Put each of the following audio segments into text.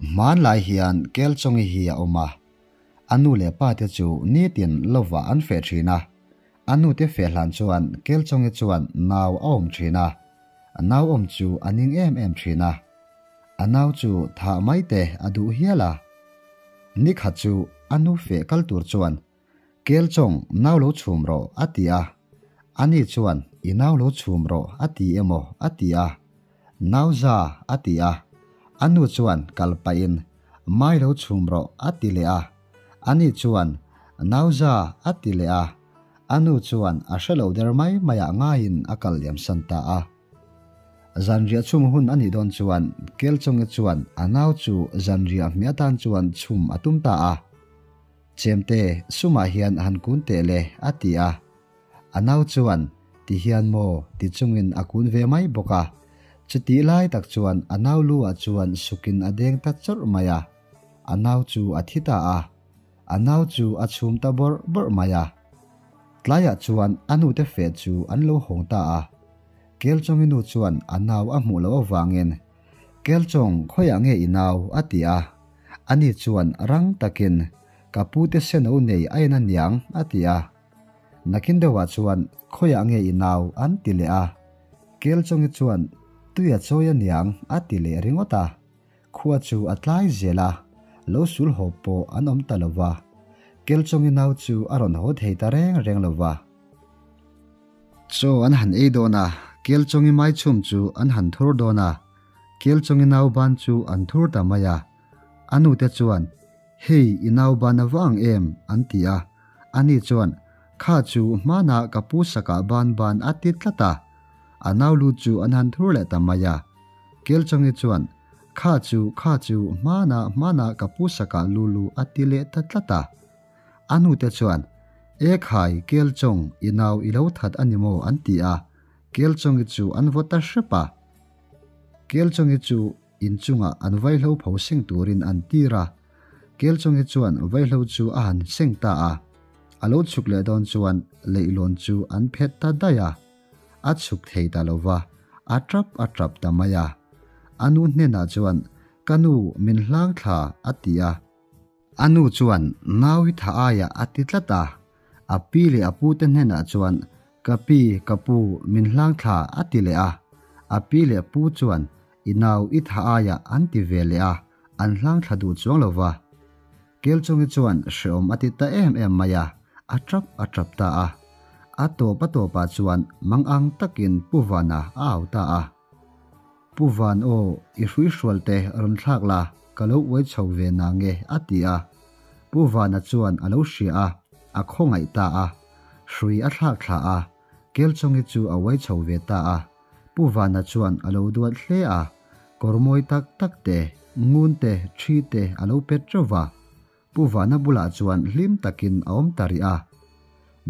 Hmanlai hian Kelchawngi hi a awm a, a nu leh pa te chu nitin lovah an feh thin a, a nu te feh hlan chuan Kelchawngi chuan nau a awm thin a, nau awm chu a ning em em thin a, a nau chu thah mai te a duh hial a. Nikhat chu a nu feh kal tur chuan Kelchawng nau lo chhum rawh a ti a, ani chuan i nau lo chhum rawh a ti emaw a ti a, nau za a ti a, a nu chuan kal pahin mai lo chhum rawh a ti leh a, ani chuan nau za a ti leh a, a nu chuan a hre lo der mai maiah ngaiin a kal liam san ta a. Zanriah chhum hun a nih dawn chuan Kelchawngi chuan a nau chu zanriah hmeh atan chuan chhum a tum ta a. Chemte, sumah hian han kun teh le, a ti a. A nau chuan, Ti hian maw? ti chungin a kun ve mai bawk a. Chutih lai tak chuan a nau lu ah chuan sukin a deng ta chawrh mai a. A nau chu a thi ta a. A nau chu a chhum ta bawrh bawrh mai a. Tlaiah chuan a nute feh chu an lo hawng ta a. Kelchawngi nu chuan a nau a hmuh loh avangin, Kelchawng, khawiah nge i nau? a ti a. Ani chuan rang takin, Ka pute seno nei a en aniang, a ti a. Nakin deuhah chuan, Khawiah nge i nau? an ti leh a. Kelchawngi chuan, Tui a chawi aniang, a ti leh ringawt a. Khua chu a tlai zel a, lo sul haw pawh an awm ta lo va. Kelchawngi nau chu a rawn haw thei ta reng reng lo va. Chaw an han ei dawn a, Kelchawngi maichhum chu an han thur dawn a, Kelchawngi nau ban chu an thur ta mai a. A nute chuan, Hei, i nau ban a va ang em? an ti a. Ani chuan, Kha chu hmanah ka pu sakah ban ban a ti tlat a. A nau lu chu an han thur leh ta mai a. Kelchawngi chuan, Kha chu, kha chu hmanah hmanah ka pu sakah lu lu a ti leh ta tlat a. A nute chuan, E khai, Kelchawng, i nau i lo that a ni maw? an ti a. Kelchawngi chu an vaw ta hrep a. Kelchawngi chu inchungah an vaihlo pho seng turin an tir a. Kelchawngi chuan vaihlo chu a han seng ta a. A lo chhuk leh dawn chuan leihlawn chu an phet ta daih a. A chhuk thei ta lo va, a tap a tap ta mai a. A nu hnenah chuan, Ka nu, min hlang thla, a ti a. A nu chuan nau hi tha aiah a ti tlat a, a pi leh a pute hnenah chuan Ka pi, ka pu, min hlang thla a ti leh a. A pi leh pu chuan I nau i tha aiah an ti ve leh a, an hlang thla duh chuang lo va. Kelchungi chuan hreawm a ti ta em em mai a, a tap a tap ta a. A tawp a tawpah chuan mangang takin Pu Vana a au ta a. Pu Van aw, i hruihrual te rawn thlak la, ka lo uai chho ve na nge, a ti a. Pu Vana chuan a lo hria a, a khawngaih ta a. Hrui a thlak thla a, Kelchawngi chu a uai chho ve ta a. Pu Vana chuan a lo duat hle a, kawr mawi tak tak te, ngun te, thi te a lo pet reuh va. Pu Vana bulah chuan hlim takin a awm ta rih a.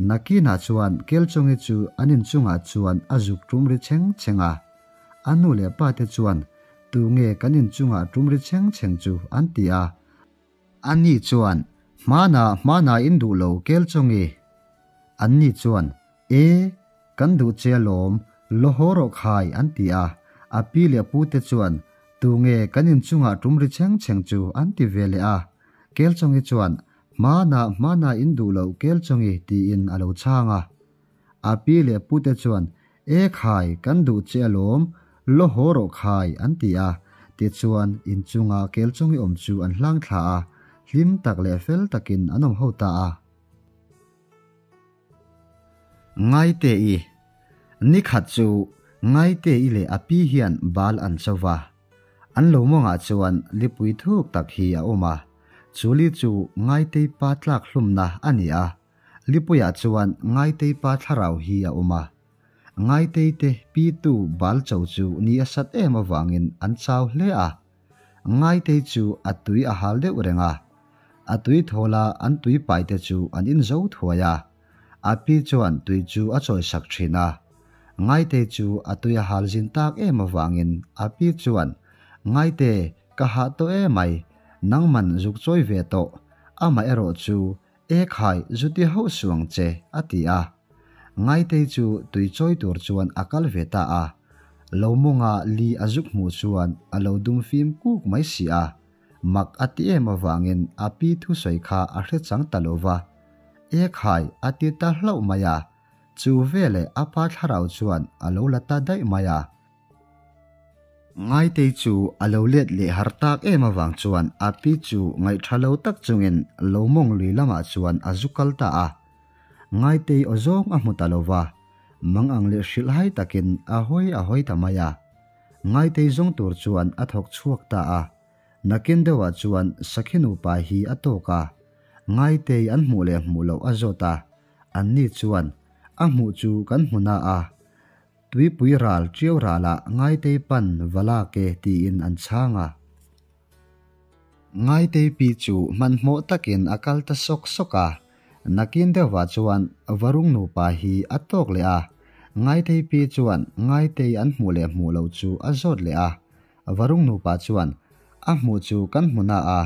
Nakinah chuan Kelchawngi chu an inchungah chuan a zuk tum ri chheng chheng a. A nu leh pa te chuan, Tu nge kan inchungah tum ri chheng chheng chu? an ti a. Ani chuan, Hmana, hmana in duh lo Kelchawngi. Anni chuan, E, kan duh che alawm, law haw rawh khai, an ti a. A pi leh pu te chuan, Tu nge kan inchungah tum ri chheng chheng chu? an ti ve leh a. Kelchawngi chuan, Hmana, hmana in duh loh Kelchawngi, tiin a lo chhang a. A pi leh pu te chuan, E khai, kan duh che alawm, law haw rawh khai, an ti a. Tichuan, inchunga Kelchawngi awm chu an hlang thla a, hlim tak leh fel takin an awm ho ta a. Ngaite-i, Nikhat chu Ngaite-i leh a pi hian bal an cho va. An lo mawngah chuan lipui thuk tak hi a awm a, chu li chu Ngaitei pa tlak hlumna a ni a, lipuiah chuan Ngaitei pa thlarau hi a awm a. Ngaitei te pi tu bal cho chu ni a sat em avangin an chau hle a. Ngaitei chu a tui a hal deuh reng a. A tui thawl a an tui pai te chu an in zo thuai a. A pi chuan tui chu a chawi sak thin a. Ngaitei chu a tui a hal zin tak em avangin a pi chuan, Ngaite, ka hah tawh emai, nangman zuk chawi ve tawh, amah erawh chu E khai, zu ti hauh suh ang che, a ti a. Ngaitei chu tui chawi tur chuan a kal ve ta a. Lo mawnga li a zuk hmuh chuan a lo dum fim kuk mai si a. Mak a ti em avangin a pi thusawi kha a hre chang ta lo va. E khai, a ti ta hlauh mai a. Chu veleh a pa thlarau chuan a lo la ta daih mai a. Ngaitei chu a lo let leh har tak em avang chuan a pi chu ngaihtha lo tak chungin lo mawng lui lamah chuan a zu kal ta a. Ngaitei aw zawng a hmu ta lo va, mang ang leh hrilhhai takin a hawi a hawi ta mai a. Ngaitei zawng tur chuan a thawk chhuak ta a. Nakin deuhah chuan Sakhi nupa hi a tawk a, Ngaitei an hmuh leh hmuh loh a zawt a, anni chuan, A hmuh chu kan hmu na a, Tuipui ral ṭiau ralah Ngaitei pan va lak e tiin an chhang a. Ngaitei pi chu hmanhmawh takin a kal ta sawk sawk a, nakin deuhvah chuan Varung nupa hi a tawk leh a, Ngaitei pi chuan Ngaitei an hmuh leh hmuh loh chu a zawt leh a, Varung nupa chuan a hmuh chu kan hmu na a,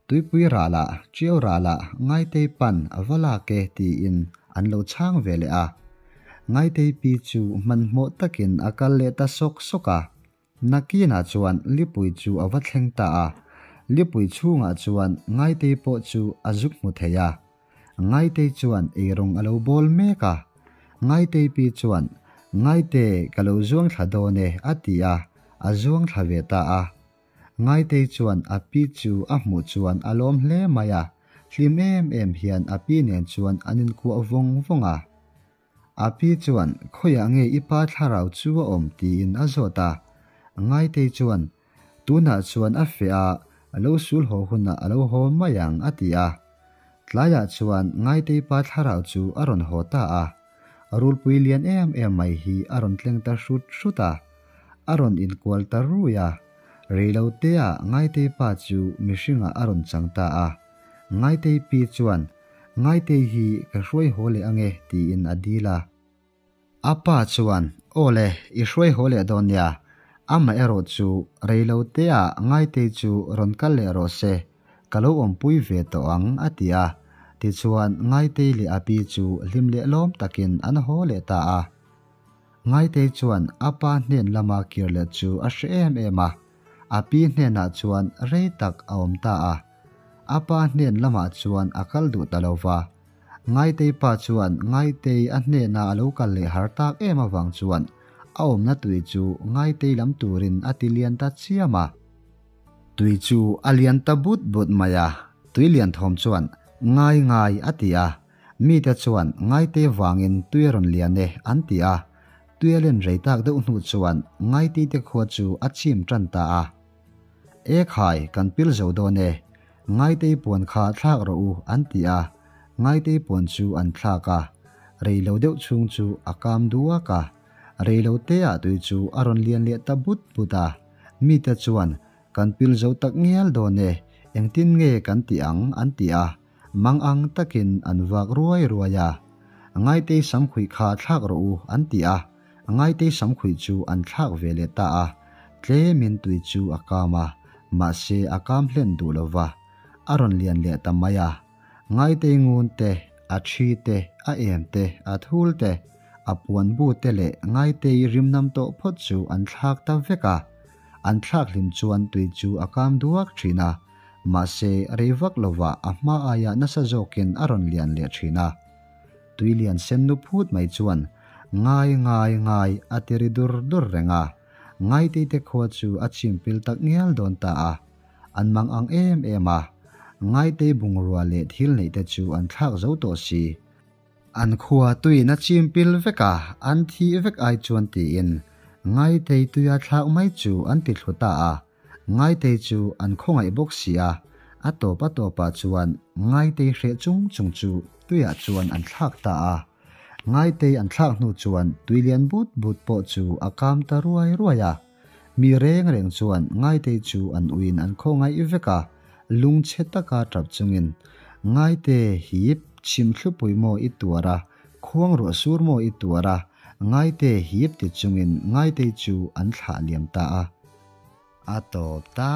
Tuipui ralah, ṭiau ralah Ngaitei pan va lak e tiin an lo chhang ve leh a. Ngaitei pi chu hmanhmawh takin a kal leh ta sawk sawk a. Nakinah chuan lipui chu a va thleng ta a, lipui chhungah chuan Ngaitei pawh chu a zuk hmu thei a. Ngaitei chuan eirawng a lo bawl mek a. Ngaitei pi chuan, Ngaite, ka lo zuang thla dawn e, a ti a, a zuang thla ve ta a. Ngaitei chuan a pi chu a hmuh chuan a lawm hle mai a, hlim em em hian a pi nen chuan an inkuah vawng vawng a. A pi chuan, Khawiah nge i pa thlarau chu a awm? tiin a zawt a. Ngaitei chuan, Tunah chuan a feh a, a lo sul haw hunah a lo haw mai ang, a ti a. Tlaiah chuan Ngaitei pa thlarau chu a rawn haw ta a. Rulpui lian em em mai hi a rawn tleng ta hrut hrut a. A rawn inkual ta rui a. Reilotea Ngaitei pa chu mihringah a rawn chang ta a. Ngaitei pi chuan, Ngaitei hi ka hruai haw leh ange tiin a dil a. A pa chuan, Aw le, i hruai haw leh dawn nia. Amaherawh chu reilotea Ngaitei chu rawn kal leh rawh se, ka lo awmpui ve tawh ang, a ti a. Tichuan Ngaitei leh a pi chu hlim leh lawm takin an haw leh ta a. Ngaitei chuan a pa hnen lama kir leh chu a hre em em a. A pi hnenah chuan rei tak a awm ta a. A pa hnen lamah chuan a kal duh ta lo va. Ngaitei pa chuan Ngaitei a hnena a lo kal leh har tak em avang chuan a awmna tui chu Ngaitei lam turin a ti lian ta chiam a. Tui chu a lian ta but but mai a, tui lian thawm chuan Ngai ngai a ti a. Mite chuan Ngaitei vangin tui a rawn lian e an ti a. Tui a len rei tak deuh hnu chuan Ngaitei te khua chu a chim tan ta a. E khai, kan pil zo dawn e. Ngaitei puan kha thlak rawh u an ti a. Ngaitei puan chu an thlak a. Rei lo deuh chhung chu a kam duak a. Rei lo te ah tui chu a rawn lian leh ta but but a. Mite chuan, Kan pil zo tak ngial dawn e, engtin nge kan tih ang an ti a. Mang ang takin an vak ruai ruai a. Ngaitei samkhuih kha thlak rawh u an ti a. Ngaitei samkhuih chu an thlak ve leh ta a. Tlemin tui chu a kam a, mahse a kam hlen duh lo va. A rawn lian leh ta mai a. Ngaitei ngun te, a thi te, a em te, a thul te, a puan bu te leh Ngaitei rimnam tawh phawt chu an thlak ta vek a. An thlak hlim chuan tui chu a kam duak thin a. Mahse, rei vak lovah a hma aia nasa zawkin a rawn lian leh thin a. Tui lian sen nu phut mai chuan ngai ngai ngai a ti ri dur dur reng a. Ngaiteite khua chu a chim pil tak ngial dawn ta a. An mang ang em em a. Ngaitei bungrua leh thil neihte chu an thlak zo tawh si. An khua tuiin a chim pil vek a, an thih vek ai chuan tiin Ngaitei tuia thlak mai chu an ti thlu ta a. Ngaitei chu an khawngaih bawk si a, a tawp a tawpah chuan Ngaitei hreh chung chung chu tuiah chuan an thlak ta a. Ngaitei an thlak hnu chuan tui lian but but pawh chu a kam ta ruai ruai a. Mi reng reng chuan Ngaitei chu an uiin an khawngaih vek a, lungchhe taka tap chungin, Ngaite, hip, chhim thlupui maw i tuar a, khuang ruah sur maw i tuar a, Ngaite, hip ti chungin Ngaitei chu an thlah liam ta a. A tawp ta.